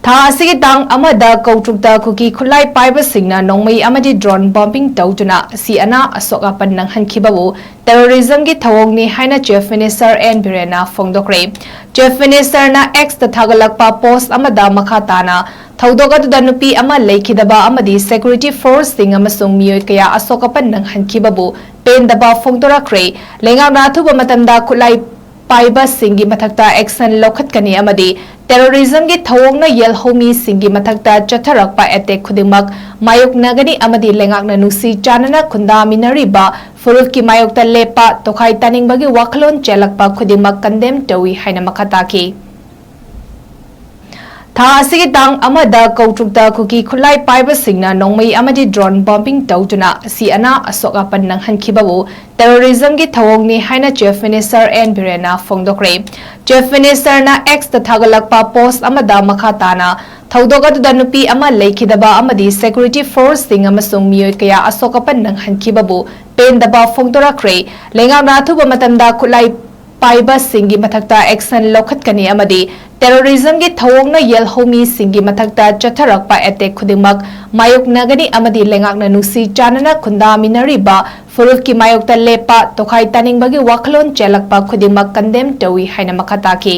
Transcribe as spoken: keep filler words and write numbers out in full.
ꯊꯥ ꯑꯁꯤꯒꯤ ꯇꯥꯡ ꯑꯃꯗ ꯀꯧꯇ꯭ꯔꯨꯛꯇ ꯀꯨꯀꯤ ꯈꯨꯠꯂꯥꯏ ꯄꯥꯏꯕꯁꯤꯡꯅ ꯅꯣꯡꯃꯩ ꯑꯃꯗꯤ drone bombing ꯇꯧꯗꯨꯅ ꯑꯁꯤ ꯑꯅꯥ ꯑꯁꯣꯛ ꯑꯄꯟ ꯅꯪꯍꯟꯈꯤꯕꯕꯨ terrorism ꯒꯤ ꯊꯧꯑꯣꯡꯅꯤ ꯍꯥꯏꯅ Chief Minister N ꯕꯤꯔꯦꯟꯅ ꯐꯣꯡꯗꯣꯛꯈ꯭ꯔꯦ꯫ Chief Minister ꯅ X ꯇ ꯊꯥꯒꯠꯂꯛꯄ post ꯑꯃꯗ ꯃꯈꯥ ꯇꯥꯅ, ꯊꯧꯗꯣꯛ ꯑꯗꯨꯗ ꯅꯨꯄꯤ ꯑꯃ ꯂꯩꯈꯤꯗꯕ ꯑꯃꯗꯤ security force ꯁꯤꯡ ꯑꯃꯁꯨꯡ ꯃꯤꯑꯣꯏ ꯀꯌꯥ ꯑꯁꯣꯛ ꯑꯄꯟ ꯅꯪꯍꯟꯈꯤꯕꯕꯨ ꯄꯦꯟꯗꯕ ꯐꯣꯡꯗꯣꯔꯛꯈ꯭ꯔꯦ꯫ ꯂꯩꯉꯥꯛꯅ ꯑꯊꯨꯕ ꯃꯇꯝꯗ ꯈꯨꯠꯂꯥꯏ ꯄꯥꯏꯕꯁꯤꯡꯒꯤ ꯃꯊꯛꯇ action ꯂꯧꯈꯠꯀꯅꯤ ꯑꯃꯗꯤ terrorism ꯒꯤ ꯊꯧꯑꯣꯡꯅ ꯌꯦꯜꯍꯧꯃꯤꯁꯤꯡꯒꯤ ꯃꯊꯛꯇ ꯆꯠꯊꯔꯛꯄ attack ꯈꯨꯗꯤꯡꯃꯛ ꯃꯥꯌꯣꯛꯅꯒꯅꯤ ꯑꯃꯗꯤ ꯂꯩꯉꯥꯛꯅ ꯅꯨꯡꯁꯤ ꯆꯥꯟꯅꯅ ꯈꯨꯟꯗꯥꯃꯤꯟꯅꯔꯤꯕ ꯐꯨꯔꯨꯞꯀꯤ ꯃꯥꯌꯣꯛꯇ ꯂꯦꯞꯄ ꯇꯣꯈꯥꯏ ꯇꯥꯅꯤꯡꯕꯒꯤ ꯋꯥꯈꯜꯂꯣꯟ ꯆꯦꯜꯂꯛꯄ ꯈꯨꯗꯤꯡꯃꯛ condemn ꯇꯧꯏ ꯍꯥꯏꯅ ꯃꯈꯥ ꯇꯥꯈꯤ꯫ ꯊꯥ ꯑꯁꯤꯒꯤ ꯇꯥꯡ ꯑꯃꯗ ꯀꯧꯇ꯭ꯔꯨꯛꯇ ꯀꯨꯀꯤ ꯈꯨꯠꯂꯥꯏ ꯄꯥꯏꯕꯁꯤꯡꯅ ꯅꯣꯡꯃꯩ ꯑꯃꯗꯤ drone bombing ꯇꯧꯗꯨꯅ ꯑꯁꯤ ꯑꯅꯥ ꯑꯁꯣꯛ ꯑꯄꯟ ꯅꯪꯍꯟꯈꯤꯕꯕꯨ terrorism ꯒꯤ ꯊꯧꯑꯣꯡꯅꯤ ꯍꯥꯏꯅ Chief Minister N ꯕꯤꯔꯦꯟꯅ ꯐꯣꯡꯗꯣꯛꯈ꯭ꯔꯦ꯫ Chief Minister ꯅ X ꯇ ꯊꯥꯒꯠꯂꯛꯄ post ꯑꯃꯗ ꯃꯈꯥ ꯇꯥꯅ, ꯊꯧꯗꯣꯛ ꯑꯗꯨꯗ ꯅꯨꯄꯤ ꯑꯃ ꯂꯩꯈꯤꯗꯕ ꯑꯃꯗꯤ security force ꯁꯤꯡ ꯑꯃꯁꯨꯡ ꯃꯤꯑꯣꯏ ꯀꯌꯥ ꯑꯁꯣꯛ ꯑꯄꯟ ꯅꯪꯍꯟꯈꯤꯕꯕꯨ ꯄꯦꯟꯗꯕ ꯐꯣꯡꯗꯣꯔꯛꯈ꯭ꯔꯦ꯫ ꯂꯩꯉꯥꯛꯅ ꯑꯊꯨꯕ ꯃꯇꯝꯗ ꯈꯨꯠꯂꯥꯏ ꯄꯥꯏꯕꯁꯤꯡꯒꯤ ꯃꯊꯛꯇ action ꯂꯧꯈꯠꯀꯅꯤ ꯑꯃꯗꯤ terrorism ꯒꯤ ꯊꯧꯑꯣꯡꯅ ꯌꯦꯜꯍꯧꯃꯤꯁꯤꯡꯒꯤ ꯃꯊꯛꯇ ꯆꯠꯊꯔꯛꯄ attack ꯈꯨꯗꯤꯡꯃꯛ ꯃꯥꯌꯣꯛꯅꯒꯅꯤ ꯑꯃꯗꯤ ꯂꯩꯉꯥꯛꯅ ꯅꯨꯡꯁꯤ ꯆꯥꯟꯅꯅ ꯈꯨꯟꯗꯥꯃꯤꯟꯅꯔꯤꯕ ꯐꯨꯔꯨꯞꯀꯤ ꯃꯥꯌꯣꯛꯇ ꯂꯦꯞꯄ ꯇꯣꯈꯥꯏ ꯇꯥꯅꯤꯡꯕꯒꯤ ꯋꯥꯈꯜꯂꯣꯟ ꯆꯦꯜꯂꯛꯄ ꯈꯨꯗꯤꯡꯃꯛ condemn ꯇꯧꯏ ꯍꯥꯏꯅ ꯃꯈꯥ ꯇꯥꯈꯤ꯫